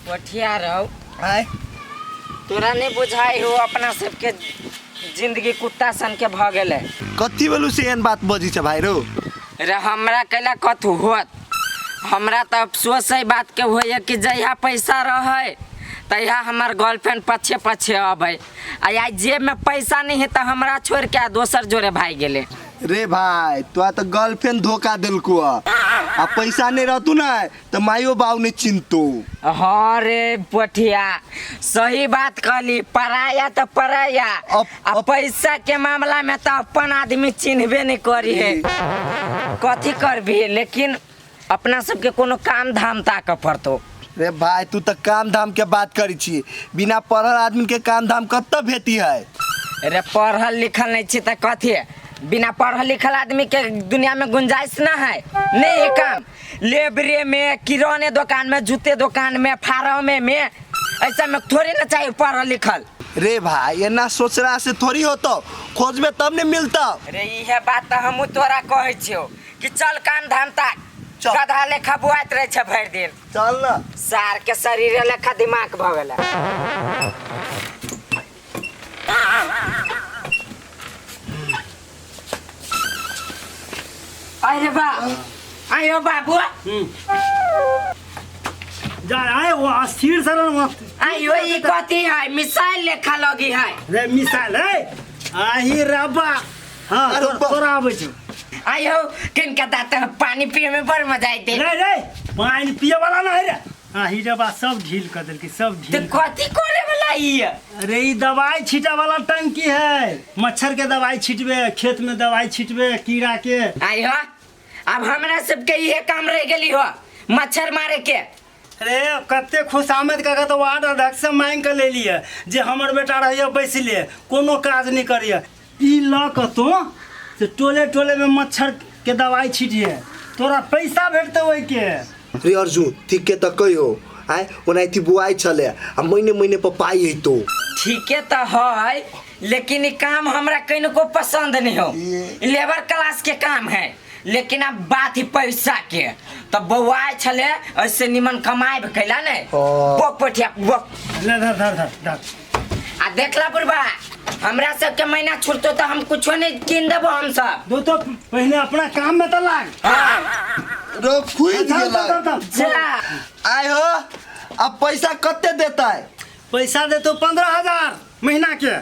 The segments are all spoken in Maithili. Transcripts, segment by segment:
पठिया रहो। आय। तोरा नहीं बुझाई हो अपना सबके जिंदगी कुत्ता सन के भ गेलै। कथी बोलू से एहन बात बजी छै भाई रो? रे हमरा कैला कथू होत, हमरा तऽ अफसोस है बात के होइए कि जहिया पैसा रहै तहिया हमर गर्लफ्रेंड पछे पछे अबै, आ आइ जेब में पैसा नहीं है तऽ हमरा छोड़ के आ दोसर जोरे भागि गेलै। रे भाई तोरा तऽ गर्लफ्रेंड धोखा देलको आ पैसा नहीं रहतू ना तऽ माइयो बाबू नहीं चिन्हतो। हाँ रे पोठिया सही बात कहली, पराया तऽ पराया, आ पैसा के मामला में तऽ अपन आदमी चिन्हबे नहीं करी है, कथी करबी। लेकिन अपना सबके कोनो काम धाम ताकऽ पड़तो। रे भाई तू तऽ काम धाम के बात करी छी, बिना पढ़ल आदमी के काम धाम कतऽ भेटी है? रे पढ़ल लिखल नहीं छी तऽ कथी, बिना पढ़ल लिखल आदमी के दुनिया में गुंजाइश ना है। नहीं है काम लेबरे में, किराने दुकान में, जूते दुकान में, फार्मे में, ऐसा में थोड़ी ना चाहिए पढ़ल लिखल। रे भाई एना सोचला से थोड़ी होतो, खोजबे तब ने मिलता। रे इहे बात तऽ हमहूँ तोरा कहै छियौ कि चल काम धाम ताक, चल। गधा लेखा बुआइत रहै छै भरि दिन। चल ना। सार के शरीर लेखा दिमाग भऽ गेलै। अरे बा आयो बाबू। जा आए वो अस्थिर सरल मत। आयो ई कथी है, मिसाइल लेखा लगी है। रे मिसाइल है आही रब्बा। हाँ, अरे बा। तोरा आबै छौ। आयो किनका दाँत पानी पिए में बड़ मजा आइते। रे रे पानी पिए वाला ना है रे। आही रब्बा सब ढील कर देलकै, सब तो ढील। कथी करे वाला ई? अरे ई दवाई छीटा वाला टंकी है, मच्छर के दवाई छीटबे, खेत में दवाई छीटबे कीड़ा के। आयो अब हमरा सबके इहे काम रह गेली हो, मच्छर मारे के। अरे कते खुशामद कऽ के तऽ वार्ड अध्यक्ष से मांगि कऽ लेलियै जे हमर बेटा रहैए बैसले कोनो काज नहि करैए, ई लऽ कऽ तो से टोले टोले में मच्छर के दवाई छीटिए, तोरा पैसा भेटतौ ओहिके। रे अर्जुन ठीक के तऽ कहियो आय ओनाहिते बुआइ छलै आ महीने महीने पर पाइ अयतो। ठीके तऽ है, लेकिन ई काम हमरा कनिको पसंद नहीं हो, लेबर क्लास के काम है। लेकिन अब बात ही पैसा के, तो बौआइ छले ऐसे निमन कमाए कैला ने। हाँ। बोक पठिया बोक। ले धर धर धर धर। आ देखला बुढ़बा हमरा सबके महीना छुटतो तो हम कुछो नहीं किन देबो हम सब। दो तो पहले अपना काम में तो लाग। हाँ। रो खुद धर, धर, गेला। धर, धर। जा। आय हो अब पैसा कते देता है? पैसा देतो 15,000 महीना के।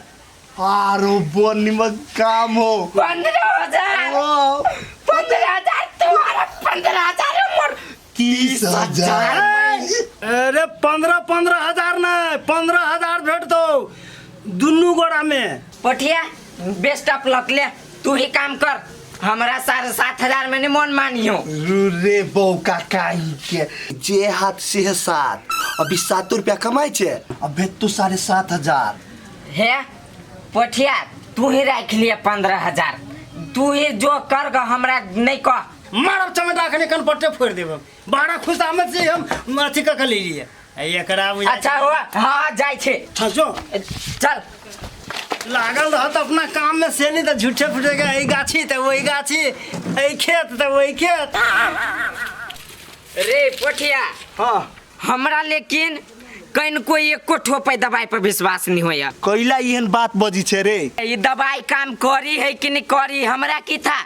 आरो बड़ निमन काम हो। 15,000। ओ। 15,000 तुम्हारा 15,000 उम्र। 30,000। अरे 15,000 नहीं, 15,000 भेट दो दुनू गोरा में। पठिया बेस्ट ऑफ लक ले, तू ही काम कर, हमरा 7,500 में नहीं मन मानियो। रे बौका काही के जे हाथ से है सात, अभी 7 रुपया कमाई छे, अब भेट तो 7,500। हे पठिया तू ही राख लिए 15,000, तू ही जो कर ग हमरा नहीं कह। मारब चमेटा खने कन पट्टे फोड़ देब, बड़ा खुश आमद से हम अथी कऽ के ले लिए एकरा बुझा। अच्छा हो हाँ जाय छे। हाँ, जो। चल। लागल रहत अपना काम में से नहीं तो झूठे फूटे के एहि गाछी तऽ ओहि गाछी, एहि खेत तऽ ओहि खेत। रे पोठिया। हाँ। हमरा लेकिन कनिको एको ठोपे दवाई पर विश्वास नहीं होया। कैला एहन बात बजी छे रे? ई दवाई काम करी है कि नहीं करी हमरा की था,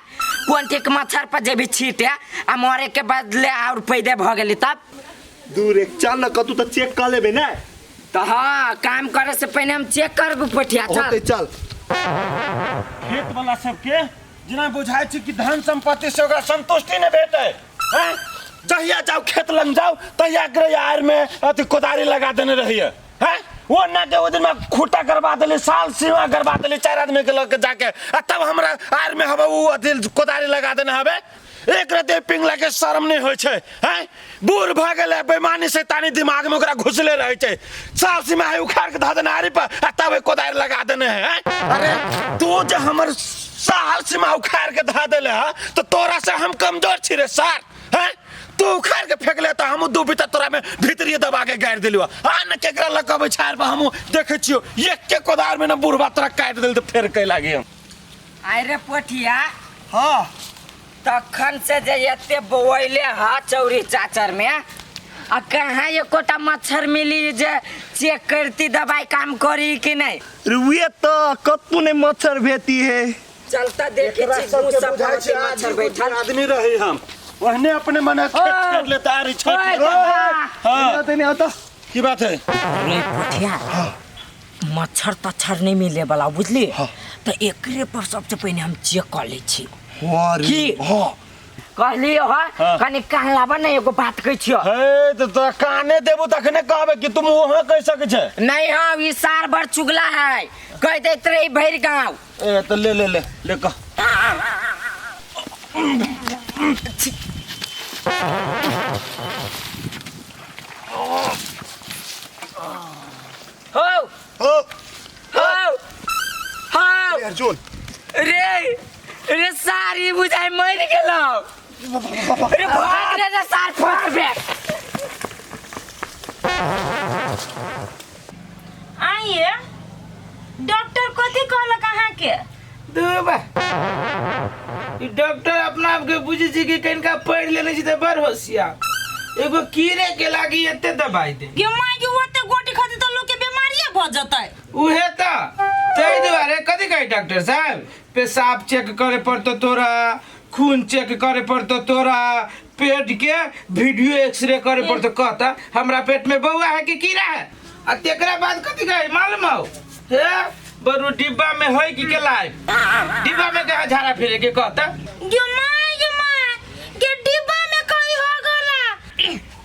कोन ठीक मच्छर पर जे भी छीटे आ मरे के बदले और पैदे भ गेली तब। दूर एक चल न कतू तो चेक कर लेबे ना। तो हाँ काम करे से पहले हम चेक करबू पोठिया। चल। होते चल। खेत वाला सबके जेना बुझाइ छै कि धन संपत्ति से ओकरा संतुष्टि नहि भेटै हैं, जहिया जाओ खेत लग जाओ तहिया ग्रह में अथी कोदारी लगा देने रहिए हैं, वो ना के ओ दिन में खूटा करवा देली, साल सीमा करवा देली 4 आदमी के लग के जाके, आ तब हमरा आर में हवे उ अथी कोदारी लगा देने हवे। एक रते पिंगला के शर्म नहीं होइ छै हैं, बूढ़ भऽ गेलै बेईमानी शैतानी दिमाग में ओकरा घुसले रहै छै, साल सीमा है उखाड़ के धऽ देने आरी पर आ तब कोदारि लगा देने है हैं? अरे तू जे हमर साल सीमा उखाड़ के धऽ देले है तो तोरा से हम कमजोर छी रे सार हैं, तू उखाड़ के फेंकले तो हमहूँ दू बीता तोरा में भीतरी दबा के गाड़ि देलियो। आ न केकरा लग अबै छै आर पर हमहूँ देखै छियो एक के कोदार में न बुढ़बा तोरा काटि देल तऽ फेर कै लागी हम। आइ रे पोठिया। हाँ। तखन से जे एते बौएले ह चौरी चाचर में आ कहाँ एकोटा मच्छर मिली जे चेक करती दवाई काम करी कि नहीं। रुए तो कत्तू ने मच्छर भेती है। चलता देखे एकरा छी सबके सब बुझाइ छै मच्छर आदमी बैठल। आदमी रही हम ओहने अपने मने खेत छोड़ लेता आरी छोड़। ओए बाबा। हाँ। नहीं आता। की बात है? रे पोठिया, मच्छर तच्छर नहीं मिले वाला बुझली। हाँ। तो एकरे पर सबसे पहिने हम चेक कर लै छी। हाँ रे, की? हाँ। कहली हो हाँ। कनी कान लाबऽ ने, एगो बात कहै छियौ। हे तो तोरा काने देबो तखने कहबे कि तुम वहाँ कह सकै छै। नहीं हाँ, ई सार बड़ चुगला है, कह दैत रही भरि गाँव। ए तो ले ले ले ले कह। हो हो हो हो अर्जुन। रे रे सारी बुझाइ मरि गेलौ। रे भाग रे रे सार फट बे। आइए डॉक्टर कथी कहलक अहाँके? दूबा ई डॉक्टर अपना आपके बुझे छी कि कनिका पढ़ि लेने छी तऽ बड़ होशियार। एगो कीड़े के लागी एते दवाई दे। गे माय गे, ओते गोटी खाती तऽ लोक के बीमारिये भऽ जेतै। उहे तऽ ताहि दुआरे कथी कहै डॉक्टर साहब, पेशाब चेक करे पड़तो तोरा, खून चेक करे पड़तो तोरा, पेट के वीडियो एक्सरे करे पड़तो, कहता हमरा पेट में बौआ है कि कीड़ा है। आ तेकरा बाद कथी कहै मालूम हौ? हे बरू डिब्बा में है कि के लाइब, डिब्बा में कहाँ झाड़ा फिरे के कहता। गे माय गे माय गे, डिब्बा में कहीं हो गला।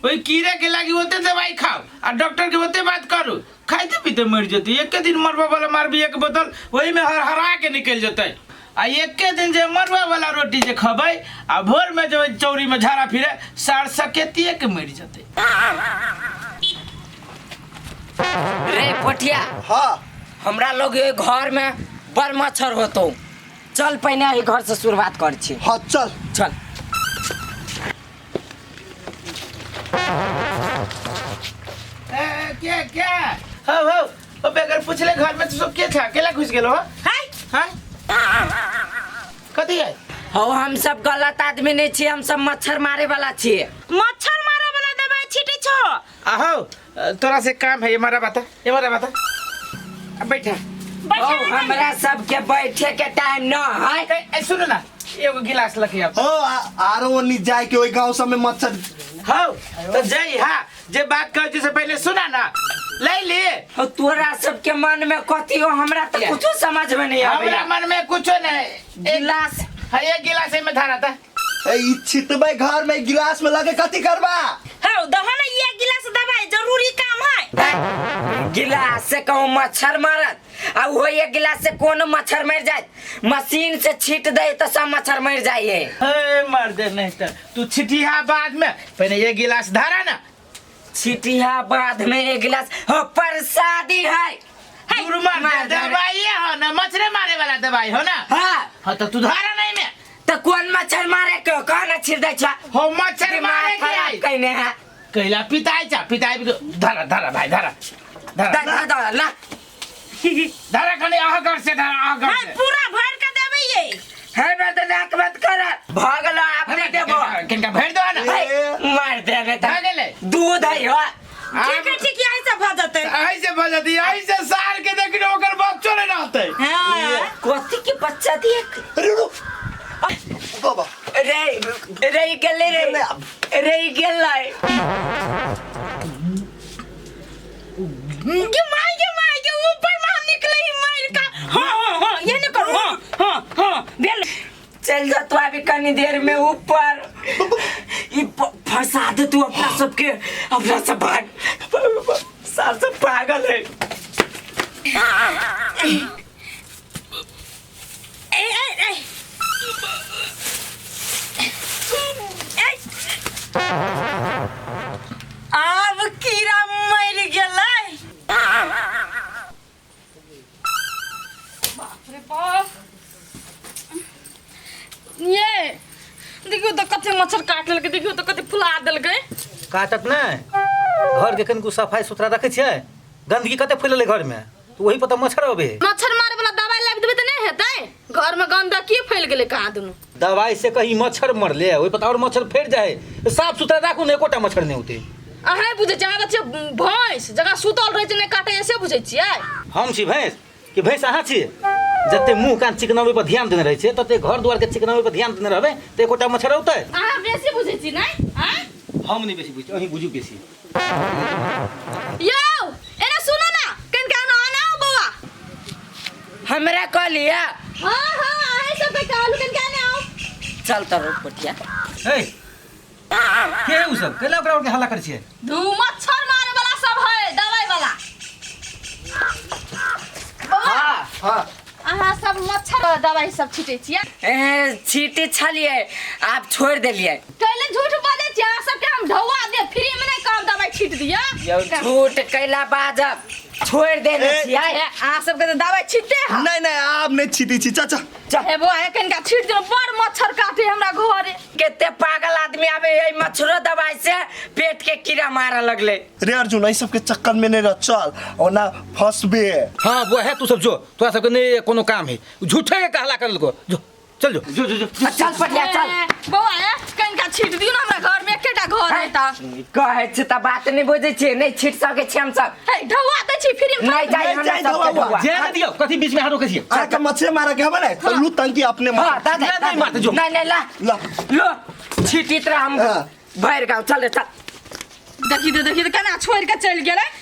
ओई कीड़े के लागी ओते दवाई खाओ आ डॉक्टर के ओते बात करू, खाइते पीते मर जेतै। एके दिन मरबा वाला मारबी एक बोतल, वही में हर हरा के निकल जेतै। आ एके दिन जे मरबा वाला रोटी जे खबै आ भोर में जे चौरी में झाड़ा फिरे सार सकेतिए के मर जेतै। रे पोठिया। हाँ। हमरा लोग ये घर में बड़ मच्छर होतो, चल पहिने एहि घर से शुरुआत कर छी। हाँ चल चल। ए, क्या क्या हो हो ओ बेगर पूछले घर में तो सब के था, केला घुस गेलो हो? हाय हाय कथी है? हो हम सब गलत आदमी नहीं छी, हम सब मच्छर मारे वाला छी। मच्छर मारे वाला दवाई छिटै छो। आहो तोरा से काम है, ये मारा बता, ये मारा बता। अब बैठा। बैठा हो ना। हमरा सबके बैठे के टाइम न है। ए, ए, सुनो ना, एगो गिलास लके आओ। हो आरो ओनी जाए के ओई गांव सब में मच्छर। हो तो जई हाँ, जे बात कह से पहले सुना ना, ले ले। हो तोरा सबके मन में कथी हो, हमरा तो कुछो समझ में नहीं हमरा आबैया। मन में कुछो नहीं। गिलास हाँ, एक गिलास में धारा था। ए ई छिटबै घर में गिलास में लगे कथी करबा? हौ दहो ना एक गिलास दवाई, जरूरी काम है। गिलास से कहूँ मच्छर मारत आ वो एक गिलास से कोनो मच्छर मर जाए, मशीन से छीट दे तो सब मच्छर मर जाए। हे मर दे नहीं तो तू छिटिया बाद में, पहले एक गिलास धारा ना। छिटिया बाद में एक गिलास हो प्रसादी है। दूर मार मार दे, दे। दवाई हो ना, मच्छर मारे वाला दवाई हो ना। हाँ हाँ तो तू धारा नहीं में तो कौन मच्छर मारे के कौन छिड़ दे छा? हो मच्छर दिमाग मारे के खराब आई। कइने है। कैला पिताई चा पिताई भी धारा धारा भाई धारा दा धारा दा दा ला धारा कने आह घर से धारा आह घर हाय से। पूरा भर के देबै ये। है बे नाक मत कर, भगलो आपने देबो। किनका भर दो ना। है, मार दे रे भऽ गेलै। दूध है हो। ठीक है ठीक है, ऐसे भऽ जेतै। ऐसे भऽ जतै, ऐसे सार के देखिन ओकर बच्चो नहीं रहतै। हाँ कथी के बच्चा दिए? अरे रुक बाबा। रे रे गेलै रे रे गेलै। गे माय गे माय गे, ऊपर में हम निकले ही मार का। हाँ हाँ हाँ ये नहीं करो। हाँ हाँ हाँ भेल। चल जा तू अभी कनी देर में ऊपर ई फंसा दे तू अपना सबके, अपना सब भाग सार सब पागल है। ए ए ए ए, आब कीड़ा मरि गेलै। बाप रे बाप, ये देखियो तो कते मच्छर काट लेलकै, देखियो तो कते फुला देलकै। काटत नहि, घर के कनिको सफाई सुथरा रखै छियै, गंदगी कते फैललै घर में, तो वही पर तऽ मच्छर अबै है। मच्छर मारे वाला दवाई लाबि देबै तऽ नहि हेतै? घर में गंदगी फैल गेलै कहाँ दुनू। दवाई से कहीं मच्छर मरले, ओहि पर तऽ आओर मच्छर फैल जाइ है। साफ सुथरा राखू ने, एकोटा मच्छर नहि औतै। अहाँ बुझै छियै, अहाँ छियै भैंस जकरा सुतल रहै छै नहि काटैए से बुझै छियै? हम छी भैंस कि भैंस अहाँ छी? जते मुंह कान चिकनाबै पर ध्यान देने रहै छै तते घर दुआर के चिकनाबै पर ध्यान देने रहबै तऽ एकोटा मच्छर औतै? अहाँ बेसी बुझै छी नहि? आँय? हम नहि बेसी बुझै, अहीं बुझू बेसी। यौ एना सुनो ना, कनिका एना आना बौआ। हमरा कहलियै? हाँ हाँ, अहीं सबके कहलू, कनिका एने आउ। चल त रोक पटिया। ए के है उ सब? कैला ओकरा के हल्ला करै छियै? धू मच्छर मारे वाला सब है, दवाई वाला। बौआ, हाँ हाँ, अहाँ सब मच्छर दवाई सब छीटै छियै? ए, छीटी छलियै, आब छोड़ देलियै। कैले झूठ बजै छियै? अहाँ सबके हम ढौआ देब, फ्री में नहि कहब दवाई छीट दिअ। यौ झूठ कैला बाजब, छोड़ देने ए, छियै। ए, अहाँ सबके तऽ दवाई छीटते है। नहीं नहीं, आब नहीं छीटी छी चाचा। हे बौआ, कनिका छीट दियौ, बड़ मच्छर काटे हमरा घरे। कते पागल आदमी आबे है, मच्छरो दवाई से पेट के कीड़ा मारे लगले। रे अर्जुन, एहि सबके चक्कर में नहीं रह, चल ओना फंसबे। हाँ बुआ है, तू सब जो, तोरा सबके नहीं कोनो काम है, झूठे के कहला कर लको। जो चल जो जो जो, जो। चल पटिया चल। ए, बौआ, ए, कनिका छीट दियौ ने, हमरा घर में एकेटा घर है तऽ। कहै छी तऽ बात नहि बुझै छियै, नहि छीट सकै छी हमसब। हे, ढौआ दै छी फ्री में। नहि जाइ नहि हमरा जाइ सबके ढौआ। ढौआ। जे नहि दियौ, कथी बीच में हाथ रोकै छियै? अहाँके मछली मारे के हबे ने तऽ लू टंकी अपने हाँ, मार। दे दे, नहि, नहि मारतै, जो। नहि, नहि, ला। ला। लो, छीटित रह हम। हाँ। भरि गाँव, चल रे, चल। देखी तऽ, देखी तऽ केना छोड़ि कऽ चलि गेलै।